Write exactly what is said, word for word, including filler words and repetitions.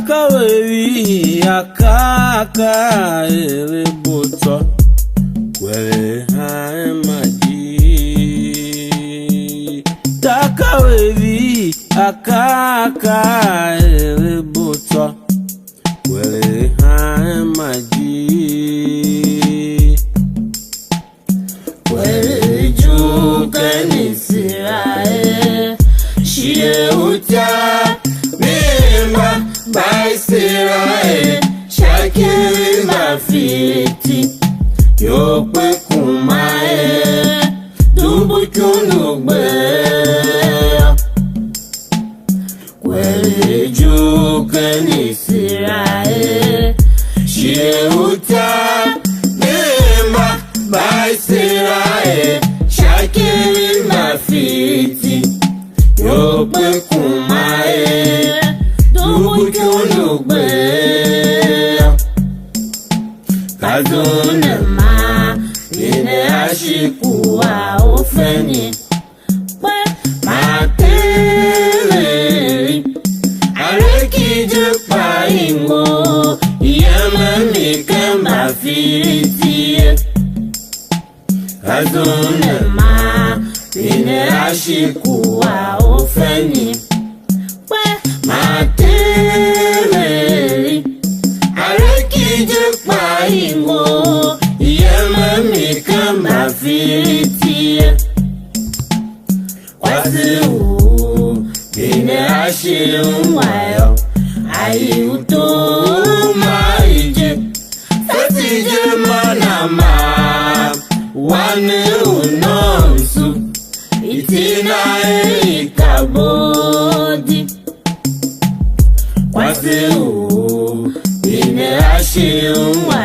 Ka we vi a ka a ka a er a bo tsô, kwagh a hanma ijir. Ta ka we vi a ka a ka a er a bo tsô, kwagh a hanma ijir. Kwagh a Juu ken Iserael, shighe utar, mba mba Iserael sha ki mba Filisti, ior kpe kuma er dubu ikundu gbe yô. Kwagh a Juu ken Iserael, shighe utar, mba mba Iserael sha ki mba Filisti, ior kpe kuma er dubu ikundu gbe yô. Ka zum ne maa, i ne a shi kua u feni. Kpa Ter veri, areki je kpa i ngohol, i yemen mi ken Mbafilisti ye. Ka zum ne maa, i ne a shi kua u feni. Kpa Ter veri, areki je kpa i ngohol, i yemen mi ken Mbafilisti ye. Kwase u i ne a shi ungwa yô, a hii utor ma i je, fese je man a maa wan u nomso, iti na er Ikabodi. Kwase u i ne a shi ungwa